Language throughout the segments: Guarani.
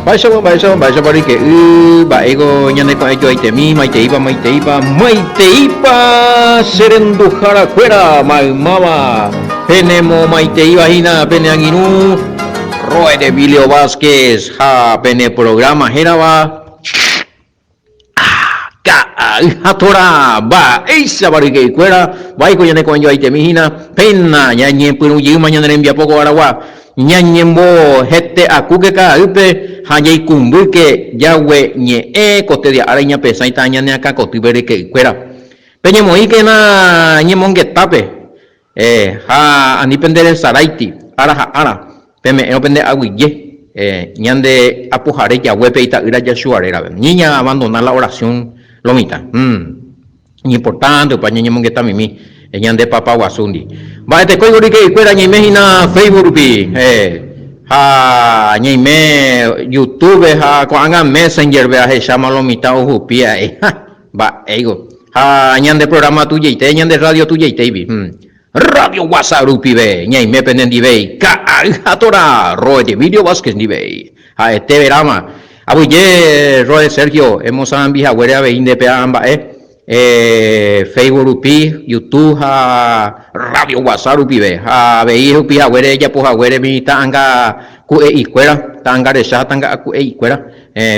Mba'éichapa, mba'éichapa, mba'éichapa ryke'y, mba'éiko ñane ko'ẽjoaitemi, maiteípa, maiteípa, maiteípa che renduharakuéra maymáva penemomaiteíva hína pene angirũ Roel Emilio Vázquez ha pene programa hérava Ka'ay ha Torá. Mba'éichapa ryke'ykuéra, mba'éiko ñane ko'ẽjoaitemi hína péina ñañepyrũ jeýma ñane rembiapo ko aragua. Ñañembohete'akúke ka'aýpe ha jaikũmbýke jague ñe'ẽ ko tedia ára iñapesãita ñane akãkotýpe ryke'ykuéra. Peñemoĩkena ñemongetápe, ha ani penderesaráiti ára ha ára, peme'ẽrõ pende aguyje ñande apohare jaguépe ita'ýra Yahshua rérape. Ni ñaabandona la oración lo mitã. Iñimportánte opa ñañemongeta mimi ñande Papa guasúndi. Mba'etekóiko ryke'ykuéra ñaime hína Facebook rupi ha ñaime YouTube ha ko'ág̃a Messenger-pe ahecháma lo mitã ohupi ae. Ha! Mba'éiko. Ha ñande programa tujaite, ñande radio tujaitéipi. Radio WhatsApp rupive ñaime penendivéi Ka'ay ha Torá, Roed Emilio Vázquez ndivéi. Ha'ete veráma. Aguyje Roed Sergio emosarambi haguére avei nde pe'a mba'e Facebook rupi, YouTube ha Radio WhatsApp rupive. Ha avei ehupi haguére ejapo haguére mi ta'anga ku'e'ikuéra, ta'anga recha ha ta'anga ku'e'ikuéra,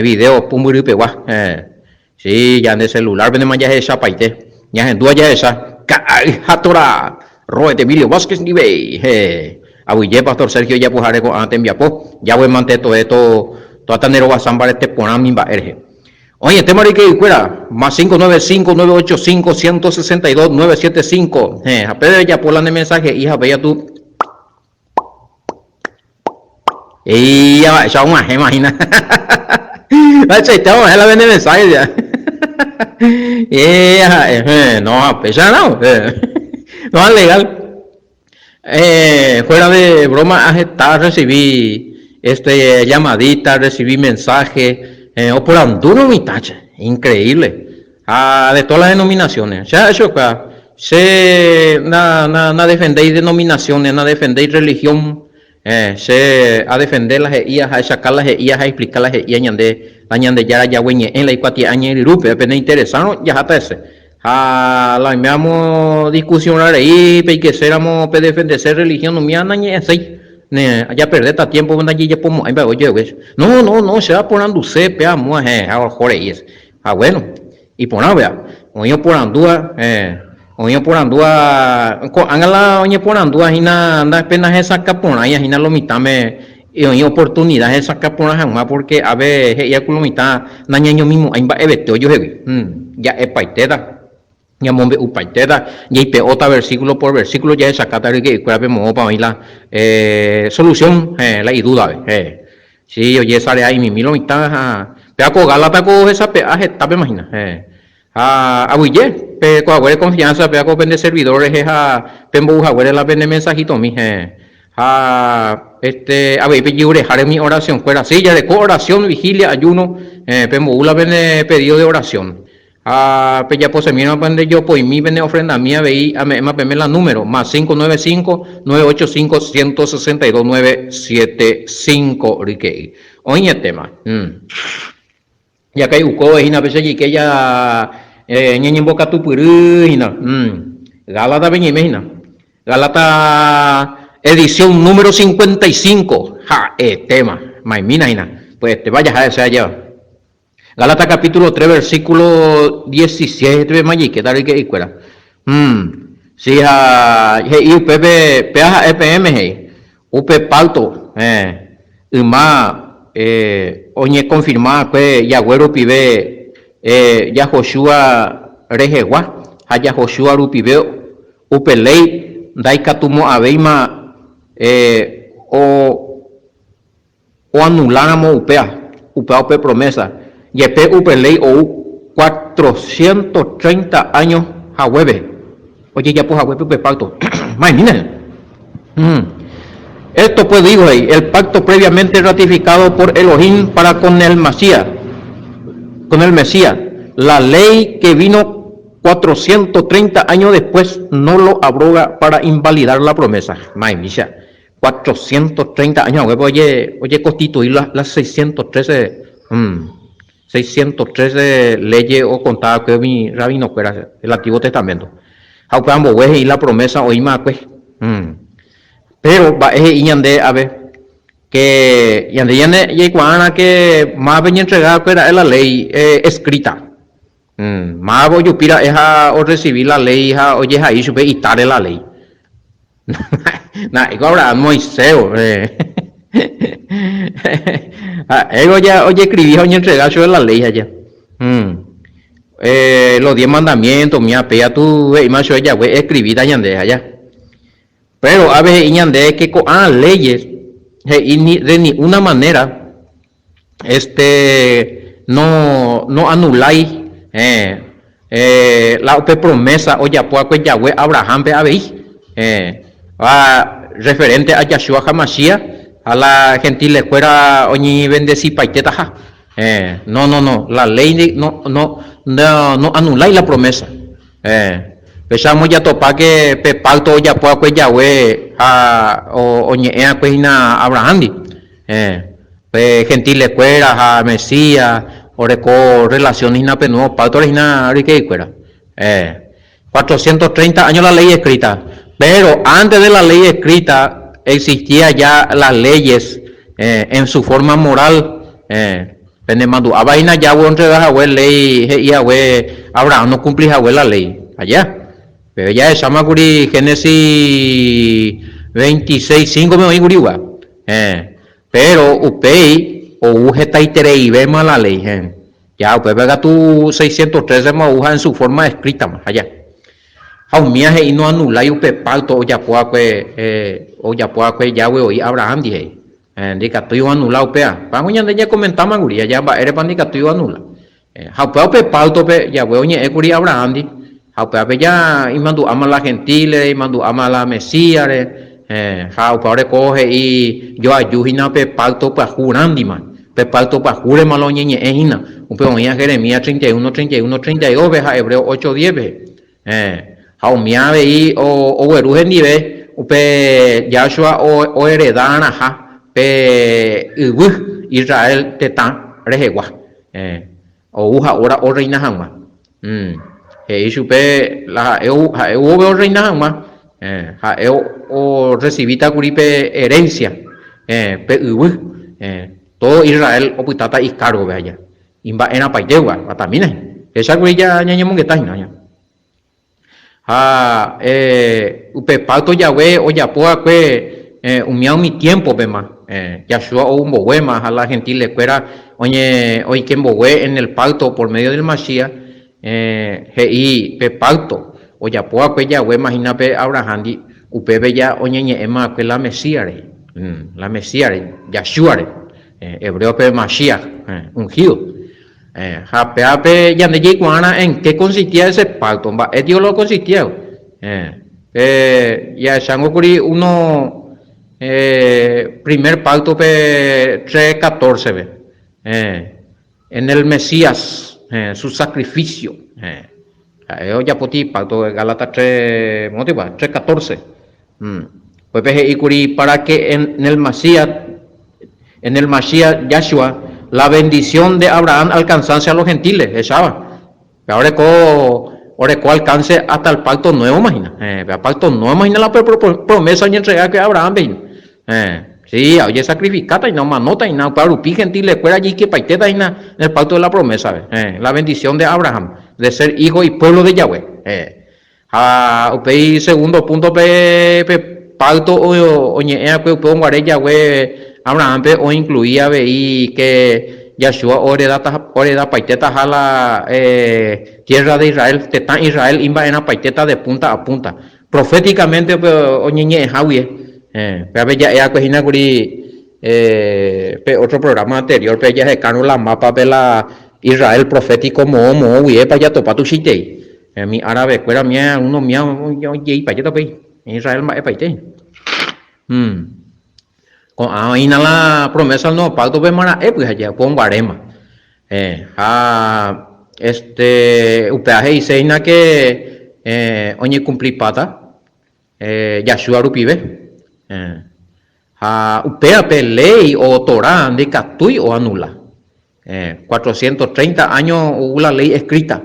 video pumbyrypegua. Sí, ñande celular-pentema jahechapaite. Ñahendúva jahecha ka'ay ha Torá Roet Emilio Vázquez ndive. He. Aguyje Pastor Sergio ijapoháre ko'ã tembiapo. Jaguemante toe to toata nde rovasa mbarete porã umi mba'e rehe. Oĩetéma ryke'ykuéra, más 595 985 162 975. He, ha péve ejapo la ne mensaje'i ha upéi atu Eia mba'éicha og̃uahẽma hína. Mba'eichaite og̃uahẽ la pene mensaje ja. Eia ha'e, no, ha upéicharõ, no ha legal. Fuera de broma heta arrecibi este llamadita, arrecibi mensaje, oporandúrõ mitã che, increíble. Ha de todas las denominaciones. Che ha'e chupe, che nadefendéi denominaciones, nadefendéi religión, che adefende la he'íva, ha'echaka la he'íva, ha aexplika la he'íva ñande, la Ñandejára Yahweh ñe'ẽ, la ikuatia'a ñe'ẽryrúpe, pene'interesárõ jaháta hese. Ha la oiméramo discusionrã rei, peikeséramo pedefendese religión, umíva nañe'ẽséi, japerdéta tiempo ndajejapomo'ãi mba'e ojoeguéicha. No, no, no, che aporanduse pe amóva, heẽ, ha oho rei hese. Ha guéno, iporã upéva. Oĩ oporandúva, héẽ, oĩ oporandúva, ko'ág̃a la oñeporandúva hína ndape nahesakã porãiva hína lo mitãme, oĩ oportunida hesakã porã hag̃ua pórke ápe he'íva ku lo mitã nañañomimo'ãi mba'evete ojuehegui. Ja'epaitéta, ñamombe'upaitéta, jaipe'óta versículo por versículo jahechakáta ryke'ykuérape moõpa oĩ la solución, héẽ, la idúdape, héẽ. Sí, ojesarea imimi lo mitã ha péva ko Gálata ko ohesape'a hetápe imagina. Héẽ. Ha aguyje pe ko haguére confianza péva ko pende servidor rehe ha pembou haguére la pene mensajitomi. Héẽ. Ha este avei pejerureháre umi oración kuéra. Sí, jareko oración, vigilia, ayuno, héẽ, pembou la pene pedido de oración. Ha pejaposemírõ pende jopoimi pene ofrendami avei ame'ẽma peẽme la número, más 595 985 162 975 ryke'y. Oĩetéma. Jakai'ukóve hína pe che jeike ja ñañembokatupyry hína. Gálatape ñaime hína. Gálata edición número 55. Ha'etéma. Maimína hína. Pues este vaya ha'e che ajéva. Gálatas capítulo 3 versículo 17 pe majeikéta ryke'ykuéra. Hmm. Sí, ha he'i upépe, péva ha'e peẽme he'i, upe pacto, eh, yma eh, oñekonfirma va'ekue Yahweh rupive eh, Yahoshua rehegua, ha Yahoshua rupive upe léi ndaikatumo'ãvéima eh, o Oanuláramo upéva, upéva upe promésa, jepe upe léi ou cuatrocientos treinta áño haguépe, ojejapo haguépe upe pákto. Ma'ẽmína! Esto pues digo, he'i, el pacto previamente ratificado por Elohim para con el Masías, con el Mesías, la ley que vino cuatrocientos treinta años después no lo abroga para invalidar la promesa. Ma'ẽmícha! 430 áño haguépe oje ojeconstitui la la 613 613 léye okonta va'ekue umi rabinokuéra del Antiguo Testamento. Ha upe ambue he'i la promesa oĩma va'ekue. Péro mba'e he'i ñande ave ke ñande ñane jaikuaárã ke mávape oñentrega va'ekue ra'e la léi escrita. Máva ojupi ra'e ha orresivi la léi ha ojehai chupe itáre la léi. Na'éiko Abraham Moisés. Ha'éko ojeskrivi ha oñentrega chupe la léi aja. Los diez mandamientos, umi ape atu he'íma chupe jague eskrivíta ñande aja. Péro ave he'i ñande ke ko'ã léyes he'i ni de ni una manera este no no anulái eh, eh, la upe promesa ojapo va'ekue Yahweh Abrahánpe avei, eh, ha referente a Yahshua HaMashiach ha la gentilekuéra oñevendesipaitetaha. Eh, no, no, no, la ley no, no, no, no anulái la promesa. Héẽ, péicha jatopáke pe pákto ojapo va'ekue Yahweh ha oñe'ẽ va'ekue hína Abrahándi. Héẽ, pe gentilekuéra ha Mesías oreko rrelasión hína pe nuévo páktore hína ryke'ykuéra. Héẽ, 430 áño la léi eskríta. Péro ántes de la léi eskríta existía ya las leyes en su forma moral. Héẽ, Penemandu'áva hína Yahweh ontrega hague léi he'i hague Abraham nokumpli hague la léi. Aja. Péro jahecháma kuri Génesis 26, 5-me oĩ kuri upéva. Héẽ. Péro upéi ou hetaitereivéma la léi. Héẽ. Ja upépe katu 613-ma ou ha en su forma escrita-ma. Aja. Ha umía he'i noanulái upe pacto ojapo va'ekue, ojapo va'ekue Yahweh voi Abraham-ndi he'i. Ndikatúi oanula upéva. Págo ñande ñakomentáma kuri aja mba'érepa ndikatúi oanula. Ha upéva upe páutope Yahweh oñe'ẽ kuri Abrahándi, ha upévape ja imandu'áma la gentílere, imandu'áma la Mesíasre, ha upéva oreko he'i joaju hína pe páuto pyahu rãndima. Pe páuto pyahúrema la oñeñe'ẽ hína, upe oĩva Jeremías 31, 31, 32-pe ha Hebreos 8, 10-pe. Héẽ, ha umía avei ogueru hendive upe Yahshua ohereda arãha pe yvy Israel tetã rehegua, héẽ, ou ha'óra orreina hag̃ua. He'i chupe la ha'e ou, ha'e oúve orreina hag̃ua, héẽ, ha'e orresivíta kuri pe herénsia, héẽ, pe yvy, héẽ, tódo Israel opytáta ikárgope aja. Imba'erãpaitéva, atamína hína. Péicha kuri ñañemongeta hína. Ha upe pákto jave ojapo va'ekue umíva umi tiémpopema, Yahshua ou mboguéma ha la gentilekuéra oike mbogue en el pákto por médio del Masías, he'i pe pákto ojapo va'ekue jaguéma hína pe Abrahándi, upépe ja oñeñe'ẽma va'ekue la Mesías rehe, la Mesías rehe, Yahshua rehe. Hebréope Mashiach, ungido. Ha pévape ñande jaikuaárã en qué consistía ese pacto, mba'e tio lo consistía. Pe jahechango kuri uno primer pacto pe 3:14-pe. En el Mesías, su sacrificio. Ha'e ojapóti pacto Gálatas 3, moõtipa? 3:14. Upépe he'i kuri para que en el Masías, en el Masías Yahshua, la bendición de Abraham alcanzase a los gentiles, hecháva. Péva oreko, oreko alcance hasta el pacto nuevo-ma hína. Héẽ, péva pacto nuevo-ma hína la promesa oñentrega va'ekue Abraham-pe hína. Héẽ, sí, ojesacrificáta hína, omanóta hína, upéva rupi gentiles-kuéra jeikepaitéta hína en el pacto de la promesa-pe. Héẽ, la bendición de Abraham, de ser hijo y pueblo de Yahweh. Héẽ. Ha upéi segundo púntope pe pákto oñe'ẽ va'ekue upe oguare jave Abrahánpe oinklui avei ke Yahshua oheredapaitetaha la tiérra de Israel, tetã Israel imba'erãpaitéta de púnta a púnta. Profétikamente upe oñeñe'ẽha guie. Pévape ja'e va'ekue hína kuri pe ótro prográma anteriórpe jahekárõ la mápape la Israel profétiko moõ moõ guiépa jatopa tuichaitei. Umi árabe kuéra mía uno mía ojeipaitéta upéi, Israel mba'epaite. Ko'ã oĩna la promesa del nuevo pacto pe mara'épy ha japo onguaréma. Ha este upéva he'ise hína que oñekumplipáta Yahshua rupive. Ha upéva pe léi o Torá ndikatúi oanula. Cuatrocientos treinta áño ou la léi escrita.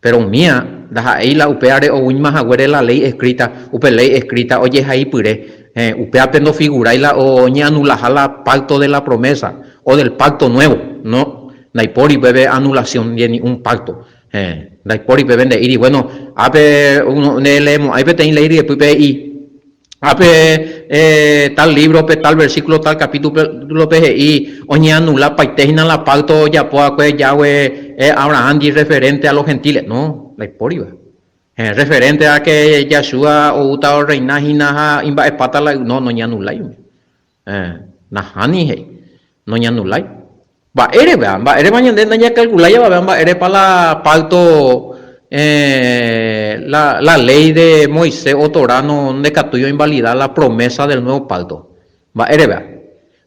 Péro umía ndaha'éi la upévare oúima haguére la léi escrita, upe léi escrita ojehaipyre. Upévape ndofigurái la oñeanulaha la pacto de la promesa o del pacto nuevo. No, ndaipóri upépe anulación de ni un pacto. Ndaipóri upépe nde'íri, bueno, ápe ndeleemo'ãi peteĩ léi ryepýpe he'i. Ápe tal lívrope, tal versíkulo, tal kapítulope he'i oñeanula paite hína la pákto ojapo va'ekue Yahweh Abrahándi referénte a los gentiles. No, ndaipóriva. Referénte a ke Yahshua oúta orreina hína ha imba'epáta la yvy. No, noñeanulái umi. Nahániri he'i, noñeanulái. Mba'érepa? Mba'érepa ñande ndajakalkulái avave mba'érepa la pacto la la ley de Moisés o Torá no ndekatúi oinvalida la promesa del nuevo pacto? Mba'érepa?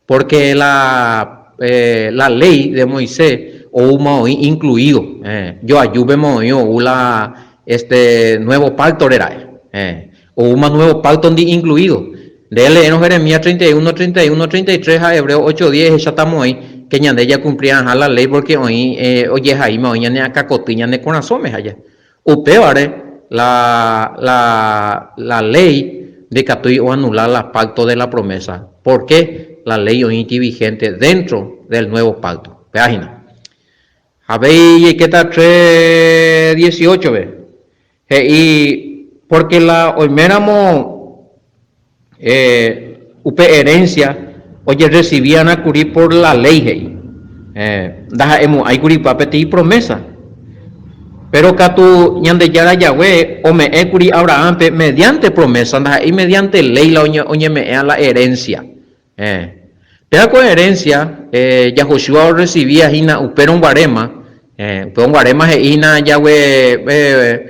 Porque la la ley de Moisés oúma oĩ incluido, joajúpema oĩ ou la este nuevo pacto rera'e. Oúma nuevo pacto-ndi incluido. Nde eleérõ Jeremías 31, 31, 33 ha Hebreos 8, 10 ehecháta moõi ke ñande jakumpli'ãha la léi pórke oĩ ojehaíma oĩ ñane akãkoty ñane korasõme ha ja. Upévare la la la léi ndikatúi oanula la pacto de la promesa pórke la léi oĩti vigente dentro del nuevo pacto. Upéva hína. Avei jaikéta tres dieciocho-pe. He'i, Pórke la oiméramo upe erénsia ojerresivi'arã kuri por la léi, he'i, ndaha'emo'ãi kuri upéva peteĩ promésa. Péro katu Ñandejára Yahweh ome'ẽ kuri Abrahánpe mediánte promésa, ndaha'éi mediánte léi la oñeme'ẽva la erénsia. Héẽ. Péva ko herencia Yahoshua orrecibía hína upérõ guaréma, héẽ, upérõ guaréma he'i hína Yahweh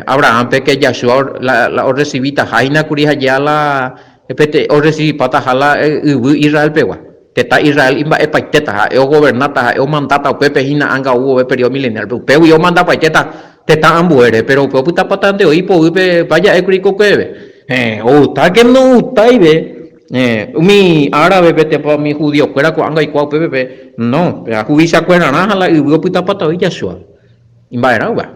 Abraham-pe ke Yahshua la orrecibitaha hína kuri ha ja la pete orrecibipataha la yvy Israel pegua. Tetã Israel imba'epaitéta, ha'e ogobernáta, ha'e omandáta upépe hína ánga ou vove periodo milenial-pe. Upégui omandapaitéta tetã ambuére, péro upe opytapátante oĩ poguýpe pa ja'ékuri kokuéve. Héẽ, outáke ndo'utáive, héẽ, umi árabe-pe térã umi judío-kuéra ko'ág̃a oikuaa upépe pe, no, pe huvichakuerarã ha la yvy opytapáta oĩ Yahshua, imba'erã upéva.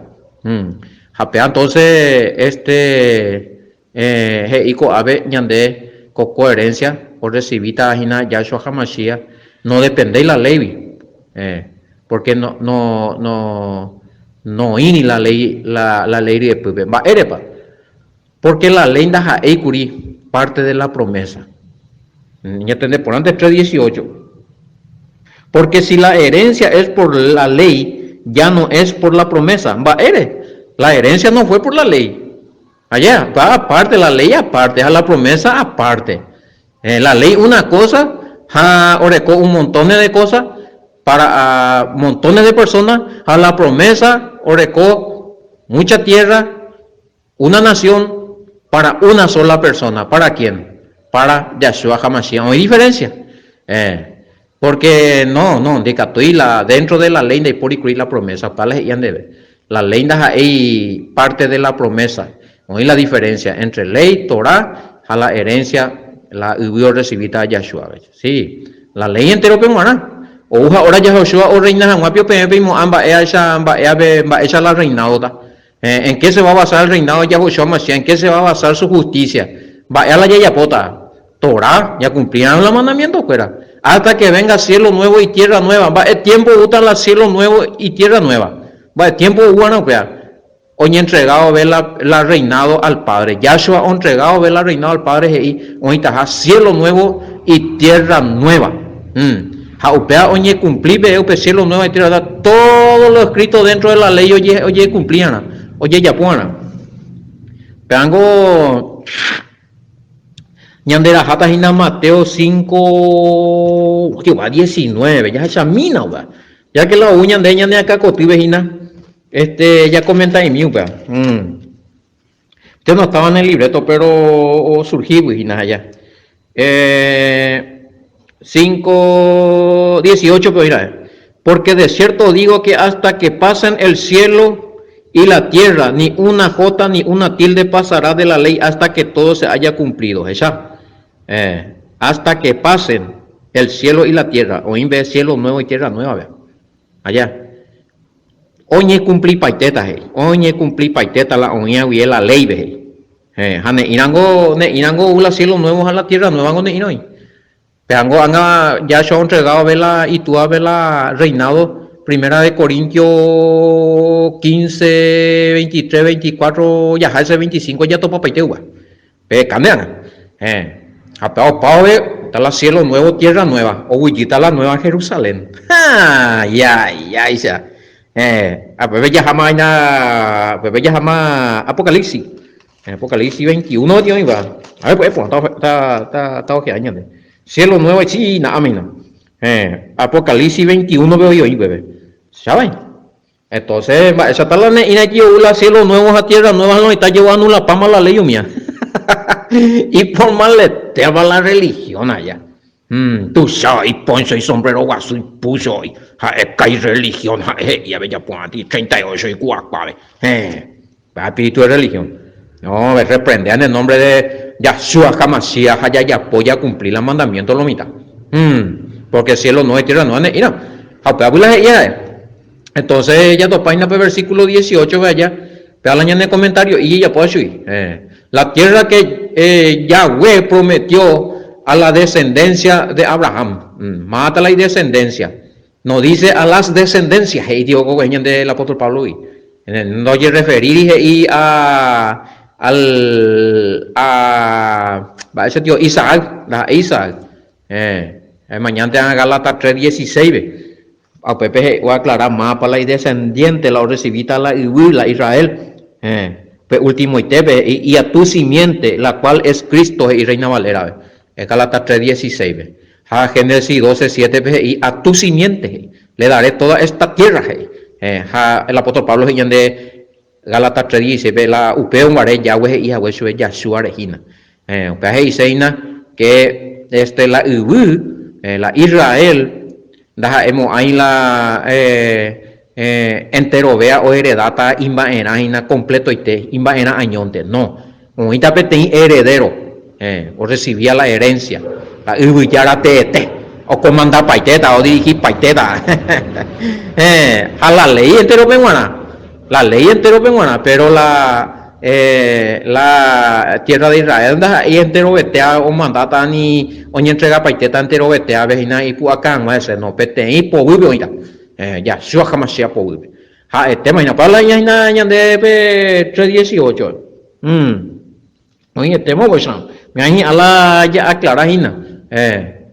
Ha péva entonces, este, he'i ko'ápe ñande ko coherencia orrecibíta hína Yahshua HaMashiach no dependéi la léigui, porque no, no, no, noĩri la léi, la, la léi ryepýpe. Mba'érepa? Porque la léi ndaha'éi kuri parte de la promesa. Ñatende porãnte 3:18. Porque si la herencia es por la ley, ya no es por la promesa. Mba'ére? La herencia no fue por la ley. Allá, va aparte, la ley aparte, ha la promesa aparte. La ley una cosa ha oreko un montones de cosas para montones de personas, ha la promesa oreko mucha tierra, una nación para una sola persona. ¿Para quién? Para Yahshua HaMashiach. Oĩ diferencia. Porque no, no, ndikatúi la dentro de la ley ndaipóri kuri la promesa, upéva la he'íva ndéve. La ley ndaha'éi parte de la promesa. Oĩ la diferencia entre ley, Torá ha la herencia, la yvy orrecibítava Yahshua-pe. Sí, la ley entérope g̃uarã. Ou ha hora Yahoshua orreina hag̃ua pio peẽ peimo'ã mba'éicha mba'éape mba'éicha la reinado-ta. ¿En qué se va a basar el reinado de Yahoshua Mashiach? ¿En qué se va a basar su justicia? Mba'éa la jajapóta? Torá, ñakumplíramo la mandamiento-kuéra. Hasta que venga cielo nuevo y tierra nueva. Mba'e tiempo oúta la cielo nuevo y tierra nueva? Mba'e tiempo oúva'erã upéva? Oñentrega vove la, la reinado al Padre. Yahshua ontrega vove la reinado al Padre he'i oĩtaha cielo nuevo y tierra nueva. Ha upéva oñekumpli peve upe cielo nuevo y tierra nueva, todo lo escrito dentro de la ley ojekumplí'arã, ojejapo'arã. Pévango ñanderaháta hína Mateo 5, jehová, 19, jahechamína upéva. Ya que la ou ñande ñane akãkotýpe hína, este, jakomenta'imi upéva. Usted no estaba en el libreto, pero osurgígui hína allá. 5, 18 pe oĩ ra'e. Porque de cierto digo que hasta que pasen el cielo y la tierra, ni una jota ni una tilde pasará de la ley hasta que todo se haya cumplido. Hecha. Hasta que pasen el cielo y la tierra, oĩ pe cielo nuevo y tierra nueva-pe. Aja. Oñekumplipaitéta he'i, oñekumplipaitéta la oĩva guive la léipe he'i. Ha ne'ĩrango, ne'ĩrango ou la cielo nuevo ha la tierra nueva-ngo ne'ĩra oĩ. Péango ág̃a Yahshua ontregado ve la itúape la reinado, Primera de Corintios 15, 23, 24, jaha ese 25 jatopapaite upéva. Pe kande ág̃a. Héẽ. Ha péva opávove ta la cielo nuevo, tierra nueva, oguejýta la nueva Jerusalén. Ha! Jaijáicha. Héẽ. Ha pépe jaháma aína, pépe jaháma Apocalipsis. Apocalipsis 21 gotyo oĩva. A ver, pues, ta, ta, ta oje'a ñande. Cielo nuevo chi na'ámina. Héẽ. Apocalipsis 21 pe oĩ oĩ upépe. Chavai. Entonces, mba'éichata la ne'ĩra je'u la cielo nuevo ha tierra nueva ha oĩta je'uanulapáma la ley umía. Iformaletéva la religión aja. Tuicha iponcho isombrero guasu ipucho ha'eka irreligión ha'e he'i ave japu'ãti 38 iku'akuápe. Héẽ, pe espíritu de religión. No, reprende en el nombre de Yahshua HaMashiach ha jajapo jacumpli la mandamiento lo mitã. Porque cielo nuevo y tierra nueva ne'ĩra. Ha upéva la he'i ha'e. Entonces jatopáina pe versículo 18 pe aja, péva la ñane comentario ijejapóva chugui. La tierra que Yahweh prometió a la descendencia de Abraham. Mávata la idescendencia. No dice a las descendencias, he'i tio ko ñande el apóstol Pablo gui. Ndojereferíri he'i a al a mba'éicha tio Isaac, ndaha'éi Isaac. Emañánte a Gálatas 3:16-pe. Ha upépe he'i oaclara mávapa la idescendiente, la orrecibíta la yvy, la Israel. Pe ultimoitépe he'i, Y a tu simiente, la cual es Cristo, he'i Reina Valera-pe. Gálatas 3:16-pe. Ha Génesis 12:7-pe he'i, A tu simiente, he'i, le daré toda esta tierra, he'i. Ha el apóstol Pablo he'i ñande Gálatas 3:16-pe, la upévo guare Yahweh he'i hague chupe Yahshua rehína. Upéva he'ise hína ke este la yvy, la Israel, ndaha'emo'ãi la enterovéa oheredáta imba'erã hína kompletoite, imba'erã añónte. No, oĩta peteĩ heredero orresivía la herencia, la yvy jára teete, okomandapaitéta, odirihipaitéta. Ha la léi entérope g̃uarã, La léi entérope g̃uarã, péro la la tiérra de Israel ndaha'éi enterovetéa omandáta ni oñentregapaitéta enterovetéape hína ipu'aka hag̃ua hese, no, peteĩ poguýpe oĩta, Yahshua HaMashiach poguýpe. Ha'etéma hína, upéva la hína ñande pe 3:18. Oĩetéma upéicha, hi'ã la ja'aclara hína,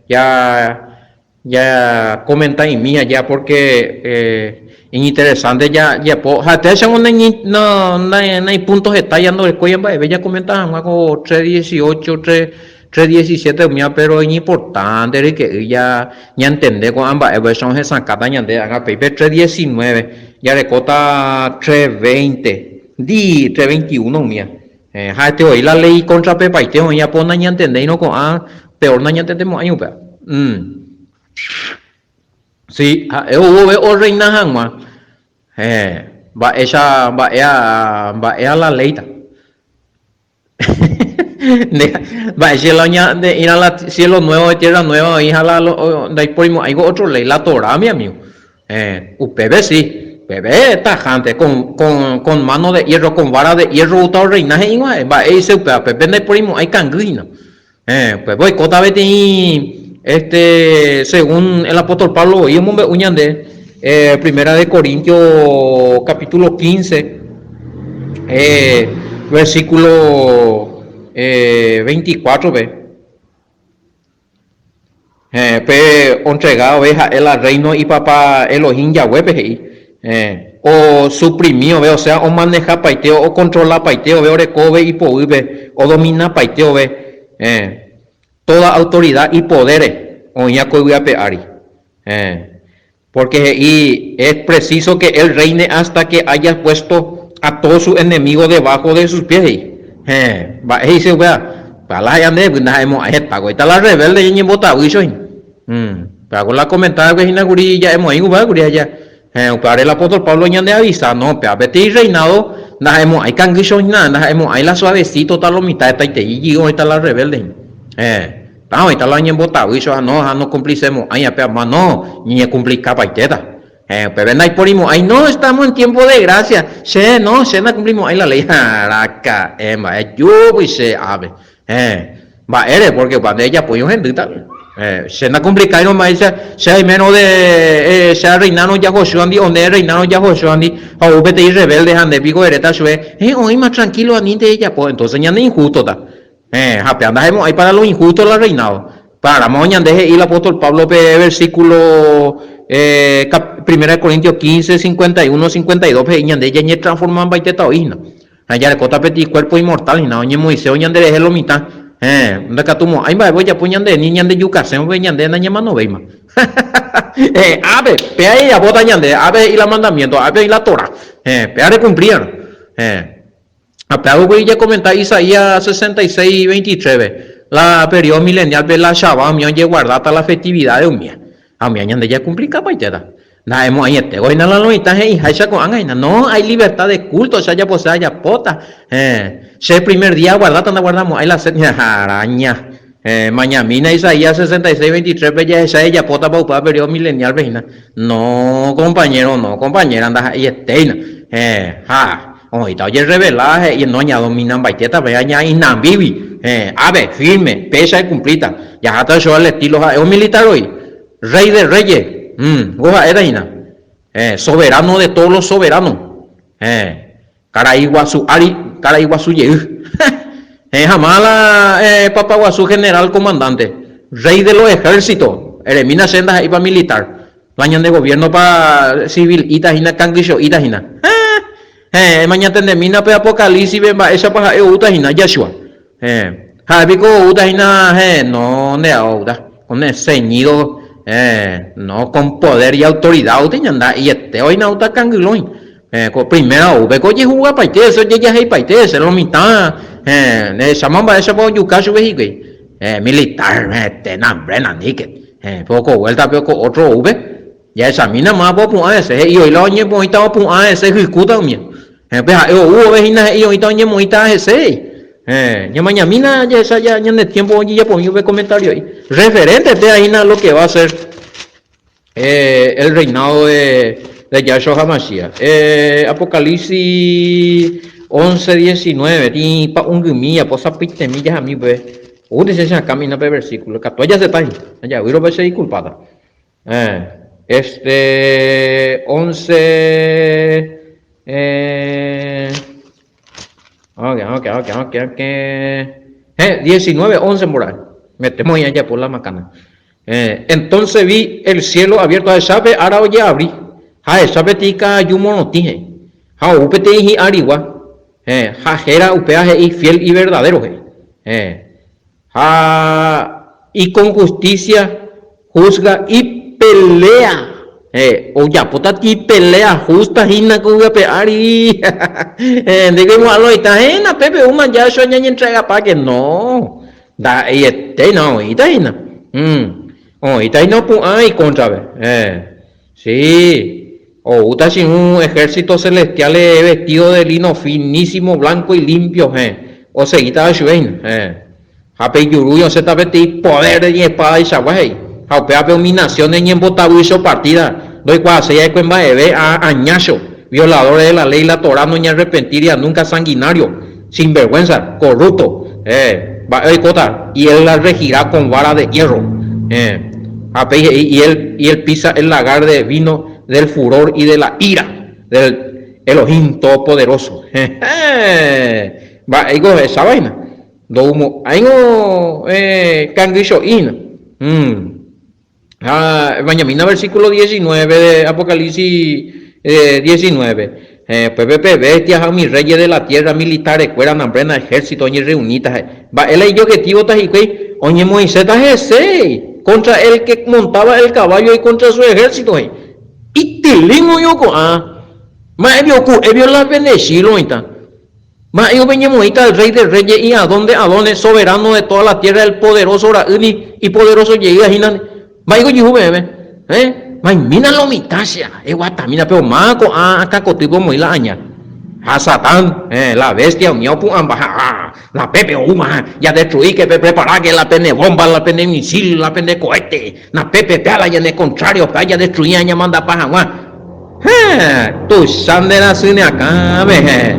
ja Ñakomenta'imi aja pórke iñinteresánte jajapo. Ha'etéichango naipunto heta ñandorekói mba'eve ñakomenta hag̃ua ko 3:18, 3:17 umíva, péro iñimportánte ryke'y ñantende ko'ã mba'e upéicha ohesakãta ñande ág̃a péipe 3:19 jarekóta 3:20, ndi 3:21 umíva. Ha'ete voi la léi kóntrapepaite oĩ apo nañantendéirõ ko'ã peor nañantendemo'ãi upéva. Si, ha'e ou vove orreina hag̃ua, mba'éicha, mba'éa, mba'éa la léita. Mba'éicha la oñande'írã la cielo nuevo ha tierra nueva oĩ ha la ndaiporimo'ãi ko otro léi, la Torá mi amigo. Upépe si, upépe tajánte, con, con, con mano de hierro, con vara de hierro oúta orreina he'íg̃ua ha'e, mba'e he'ise upéva, upépe ndaiporimo'ãi kangy hína. Upépe oikóta peteĩ, este, según el apóstol Pablo voi omombe'u ñande, Primera de Corintios capítulo 15, versículo 24-pe. Héẽ, pe ontrega ove ha'e la rréino ipapa Elohim Yahweh-pe he'i. Héẽ, osuprimi ove, osea omanehapaite, okontrolapaite ove, oreko ove ipoguýpe, odominapaite ove. Héẽ, tóda autorida ipodére oĩva ko yvy ape ári. Héẽ, pórke he'i, Es preciso que él reine hasta que haya puesto a todos sus enemigos debajo de sus pies, he'i. Héẽ, mba'e he'ise upéva? Upéva la he'i ndéve, ndaha'emo'ãi heta ko, ita la rebelde ñañembotavýicho hína. Upéva ko la komentávakue hína kuri ja'emo'ãi upéva kuri aja. Héẽ, upévare el apóstol Pablo ñandeavisa, no, péva peteĩ reinado ndaha'emo'ãi kangýicho hína, ndaha'emo'ãi la suavecito ta lo mitad hetaitei ijy oĩta la rebelde hína. Héẽ. Tá oĩta la oñembotavy cho ha no ha nokumplisemo'ãi ape ama no ñeñekumplika paitéta. Upépe ndaiporimo'ãi no estamos en tiempo de gracia che no che nakumplimo'ãi la ley ha raka'e mba'e júgui che ápe. Mba'ére porque opa nde ejapói ohendýta. Che nakumplikairõ mba'éicha che aimérõ de che arreinárõ Yahoshua-ndi o nde erreinárõ Yahoshua-ndi ha ou peteĩ rebelde ha nde piko eréta chupe oĩma tranquilo anínte ejapo entonces ñane injústota. Héẽ, ha péva ndahemo'ãi para lo injusto la reinado. Paramo ñande he'i el apóstol Pablo pe versículo Primera de Corintios 15, 51, 52 pe he'i ñande ñañetransformambaitéta oĩ hína. Ha jarekóta peteĩ cuerpo inmortal hína, oñemoĩsévo ñanderehe lo mitã. Héẽ, ndakatumo'ãi mba'eve ojapo ñande ni ñandejukasẽvo pe ñande nañamanovéima. Héẽ, ápe, péva jajapóta ñande, ápe he'i la mandamiento, ápe oĩ la Torá. Héẽ, péva recumplíarõ. Héẽ. Ha pe álgo jakomenta Isaías 66, 23-pe, la periodo milenial-pe la Shabbat umía ojeguardáta la festividades umía. Ha umía ñande jakumplikapaitéta. Ndaha'emo'ãiete hína la lo mitã he'iháicha ko'ág̃a hína, no, hay libertad de culto, che ajapose ajapóta, héẽ, che primer día aguardáta ndaguardamo'ãi la séptima, araña. Héẽ, mañamína Isaías 66, 23-pe jahecha ejapótapa upéva periodo milenial-pe hína. No, compañero, no, compañera, ndaha'eietéina. Héẽ, ha. Oĩta ojerrevela he'i no ñadominambaitéta péva ñainambígui, héẽ, ápe, firme, péicha ekumplíta, jaháta oichóva el estilo ha'e omilitar voi, rey de reyes, hum, ko ha'éta hína, héẽ, soberano de todos los soberanos, héẽ, karai guasu ári, karai guasu jey, héẽ, ha máva la eh, papa guasu general comandante, rey de los ejércitos, eremína che ndaha'éipa militar, La ñande gobierno pa civil ita hína kangycho'íta hína. Héẽ! Héẽ, emañatendemína pe Apocalipsis-pe mba'éichapa ha'e oúta hína, Yahshua. Héẽ. Ha'e piko oúta hína, héẽ, no nde oúta, con el ceñido, héẽ, no, con poder y autoridad oúta hína, nda'eiete oĩna oúta kangylóĩ. Héẽ, ko primera oúpe ko ojehugapaite hese, ojejaheipaite hese, lo mitã, héẽ, nehecháma mba'éichapa ojuka chupe hikuái. Héẽ, militar, héẽ, nambre, naníke. Héẽ, poko vuéltape ko ótro oúpe, jahechamína mávapa opu'ã hese, he'i oĩ la oñemoĩta opu'ã hese hykúta umía. Héẽ, pe ha'e ou vove hína he'i oĩta oñemoĩta hese he'i. Héẽ, ñamañamína jahecha ñane tiempo ojejapomi upe komentario'i. Referente péva hína lo que va a ser el reinado de de Yahshua HaMashiach. Apocalipsis 11, 19, tĩpa ungymi apo sapyitemi jahami upe. Oúnte che cheakãme hína pe versículo, katu ajasetái, ajavýrõpe che disculpáta. Eh, este, 11, eh, ok, ok, ok, ok, ok, eh, 19, 11 mbora'e, metemos ahí ajapo la macana. Eh, entonces vi el cielo abierto, ahecha pe ára ojeabri, ha ahecha peteĩ ka'aju morotĩ, he'i, ha ou peteĩ hi'arigua, Héẽ, ha héra upéva he'i fiel y verdadero he'i. Héẽ, ha y con justicia juzga y pelea. Héẽ, ojapóta ti pelea justa hína ko yvy ape ári. Héẽ, ndéiko imo'ã lo oĩta, héẽ, napépe oúma Yahshua ñañentregapáke. No, ndaha'eietéina oĩta hína. Oĩta hína opu'ã ikóntrape. Héẽ. Sí, oúta chirũ ejército celestiales vestido de lino finísimo, blanco y limpio, héẽ, osegítava chupe hína, héẽ. Ha pe ijurúgui osẽta peteĩ poder de iñespadaichagua, he'i, ha upévape umi naciones ñembotavýicho partida, ndoikuaaséi va'ekue mba'eve a añácho, violadores de la ley, la Torá noñearrepentíria nunca, sanguinario, sinvergüenza, corrupto, héẽ, mba'e oikóta, y él la regirá con vara de hierro, héẽ. Ha péi he'i, Y él, y él pisa el lagar de vino del furor y de la ira del Elohim Todopoderoso. Heẽ! Mba'éiko ohecháva hína? Ndoumo'ãingo kangycho'i hína. Ha emañamína versículo 19 de Apocalipsis 19. Heẽ, upépe pe bestia ha umi reyes de la tierra, militares-kuéra, nambrena, ejército oñerreuníta he'i. Mba'e la ijobjetivo-ta hikuái? Oñemoĩséta hese, contra el que montaba el caballo y contra su ejército he'i. Itilín oĩ oko'ã. Mba'épi oku'épi la pendechílo oĩta. Mba'éiko peñemoĩta el Rey de reyes y Adón de adones, soberano de toda la tierra, el poderoso ra'ýni, ipoderoso jeýva hína. Mba'éiko ojehu peẽme? Héẽ? Maimína lo mitã che, eguatamína, péro máva ko'ã akãkotýpe omoĩ la aña. Ha Satán, eh, la bestia umi opu'ãmba ha la pépe oúma, jadestruíke, pepreparáke la pene bomba, la pene misil, la pene cohete, na pépe péa la ñane contrario, péa jadestruía ñamandapa hag̃ua. Héẽ, tuicha nde rasy ne akãme, héẽ,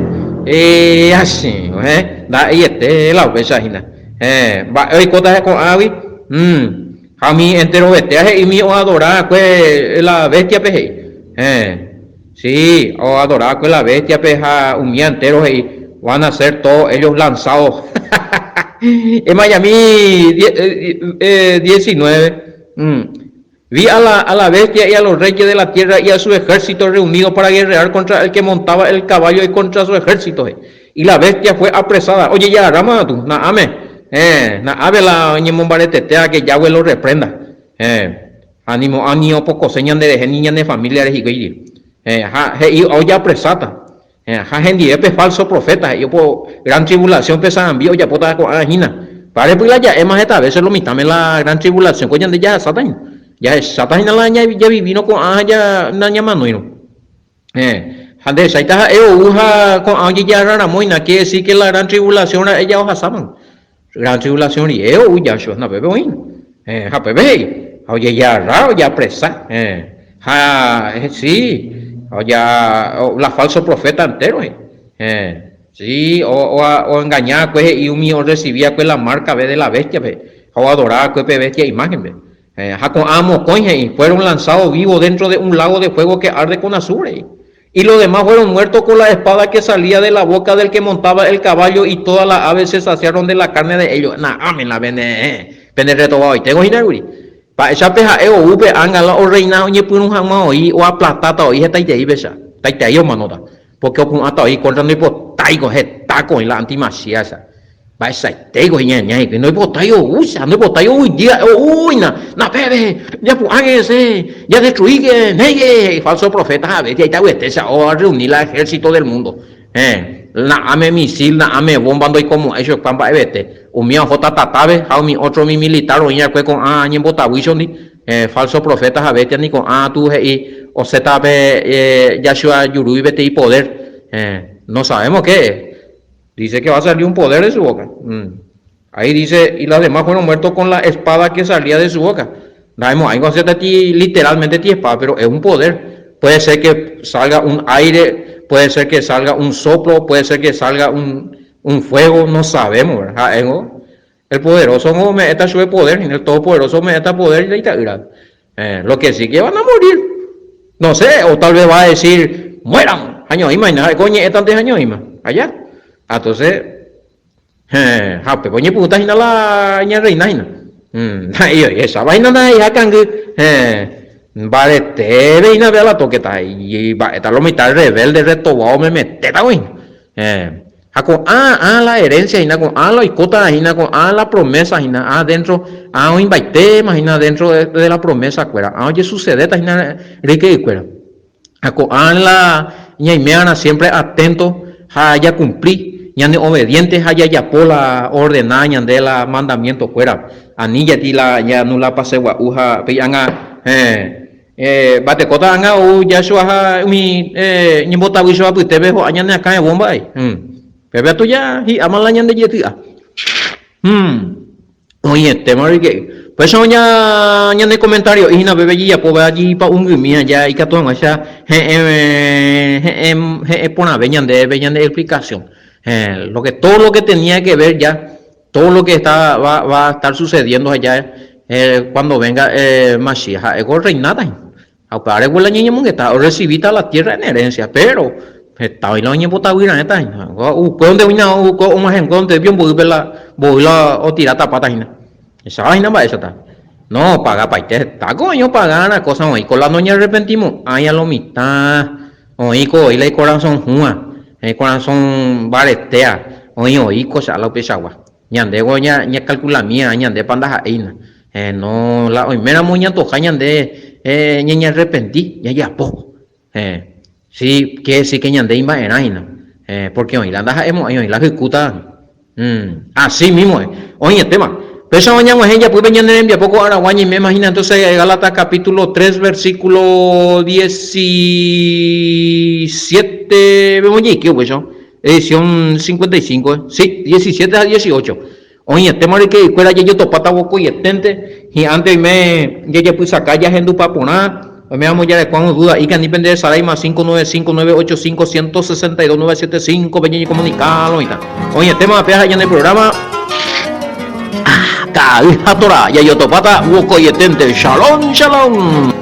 eh, che, héẽ, nda'eiete la upéicha hína. Héẽ, mba'e oikóta ko'ãgui? Hum, ha umi enterovetéa he'i umi oadora va'ekue la bestia-pe he'i. Héẽ. Sí, oadora va'ekue la bestia-pe ha umi entéro he'i, Van a ser todos ellos lanzados. Emañami 19. Vi a la, a la bestia y a los reyes de la tierra y a su ejército reunidos para guerrear contra el que montaba el caballo y contra su ejército. Y la bestia fue apresada. Ojejagarráma katu, na'áme. Héẽ, na'ápe la oñemombaretetéva que Yahweh lo reprenda. Héẽ. Ha nimo'ã ni opokose ñanderehe ni ñane familiare hikuái. Héẽ, ha he'i ojeapresáta. Héẽ, ha hendive pe falso profeta, he'i opo gran tribulación pe sarambi ojapóta ko'ágã hína. Párepy la ja'éma heta vése lo mitãme la gran tribulación ko ñande jahasáta hína. Jahecháta hína la javivírõ ko'ágã ha nañamanóirõ. Héẽ, ha ndehecháita ha'e ou ha ko'ã ojejagarra ramo hína, quiere decir que la gran tribulación ra'e ja ohasáma. Gran tribulación rire ou Yahshua, napépe oĩ. Héẽ, ha pépe he'i, ha ojejagarra, ojeapresa. Héẽ, ha si, oja, la falso profeta entero he'i. Héẽ, si, oengaña va'ekue he'i umi orrecibi va'ekue la marca de la bestia-pe, ha oadora va'ekue pe bestia imagen-pe. Héẽ, ha ko'ã mokõi he'i, fueron lanzados vivos dentro de un lago de fuego que arde con azufre, he'i. Y los demás fueron muertos con la espada que salía de la boca del que montaba el caballo y todas las aves se saciaron de la carne de ellos. Na'áme la pene, pene retovaoitéko hína kuri. Mba'éicha pe ha'e ou pe ánga la orreina oñepyrũ hag̃ua oĩ oaplatáta oĩ hetaitei péicha, hetaitei omanóta. Pórke opu'ãta oĩ kóntra ndoipotáiko hetáko oĩ la antimasíasa. Mba'eichaitéiko iñaña hikuái, ndoipotái oúcha, ndoipotái oguejy ha'e oúina, napépe, japu'ãke hese, jadestruíke, néike, he'i falso profeta ha bestia itavyete oarreuni la ejército del mundo. Héẽ, na'áme misil, na'áme bomba ndoikomo'ãi chupekuéra mba'evete. Umíva ohóta tatápe ha umi ótro umi militar oĩ va'ekue ko'ã ñembotavýchondi, falso profeta ha bestia ni ko'ã tu he'i osẽta pe Yahshua jurúgui peteĩ poder. Héẽ, no sabemos qué. Dice que va a salir un poder de su boca. Ahí dice, y las demás fueron muertos con la espada que salía de su boca. Nda'emo'ãi konsepto ti literalmente ti espada, pero es un poder. Puede ser que salga un aire, puede ser que salga un soplo, puede ser que salga un, un fuego, no sabemos, ¿verdad? Ha'éngo el poderoso ome'ẽta chupe poder, el todopoderoso ome'ẽta poder ita'ýra. Eh, lo que sí que van a morir. No sé, o tal vez va a decir, mueran, hañoĩma hína, ha'eko oñe'ẽtante hañoĩma. Allá. Ah, entonces, eh, ha upépe oñepyrũta hína la ñarreina hína. Mm, esa vaina ndaha'eiha kangy, eh, mbareteve hína pe a la toqueta, mba'éta lo mitad rebelde retobao memetéta voi. Eh, Ha ko'ã ã la herencia hína, ko'ã la oikótava hína, ko'ã la promesa hína, ã dentro, ã oĩmbaitéma hína dentro de la promesa kuéra, ã ojesucedéta hína ryke'ykuéra. Ha ko'ã la ñaiméva'erã siempre atento ha jacumpli, ñane obediente ha jajapo la oordenada ñande la mandamiento kuéra, ani jati la ñanula pase gua'u ha péi ág̃a, héẽ, Mba'etekóta ág̃a ou Yahshua ha umi ñembotavýcho apytépe ho'a ñane akã evõ mba'e. Pépe atuja hi'áma la ñande jety'a. Oĩetéma ryk'e'y. Upéicha oña ñane komentario'i hína pépe jejapóva jipa'ũngymi aja ikatu hag̃uáicha he'ẽ he'ẽ he'ẽ porãve ñandéve ñane explicación. Heẽ, lo que todo lo que tenía que ver ya Todo lo que está va, va a estar sucediendo allá eh, cuando venga eh, Mashiach, ha'éko orreináta hína. Ha upévare la ñañemongeta, orrecibíta la tierra en herencia, pero heta oĩ la oñembotavy raẽta hína. Upévonte oĩna og̃uahẽnguévonte omboýpe la mboy la otiráta pata hína. Hecháva hína mba'éichata. No, opagapaite hetáko oĩ opagárã kósa oĩko la noñearrepentimo'ãi a lo mitã. Oĩko oĩ la ikorasõ hũva, ikorasõ mbaretéva, oĩ oĩko che ala upeichagua. Ñandévo ñakalkulamíva ñandépa ndaha'éina. No, la oiméramo ñantoha ñande ñañearrepenti, jajapo. Si, quiere decir que ñande imba'erã hína. Porque oĩ la ndaha'emo'ãi, oĩ la hykúta. Así mismo es. Oĩetéma. Péicha oñag̃uahẽ ijapýpe ñane rembiapo ko aragua ñaiméma hína entonces Gálatas capítulo 3 versículo 17 ojeike upéicha, edición 55, sí, 17 ha 18. Oĩetéma ryke'ykuéra jajotopáta vokoieténte, hi'ãnte oime jajapysaka jahendupa porã, oiméramo jarekuávo duda íke ani pende resaráima 595 985 162 975 pe ñañekomunika lo mitã. Oĩetéma péa ñane programa Ka'ay ha Torá jajotopáta vokoieténte. Shalom, shalom.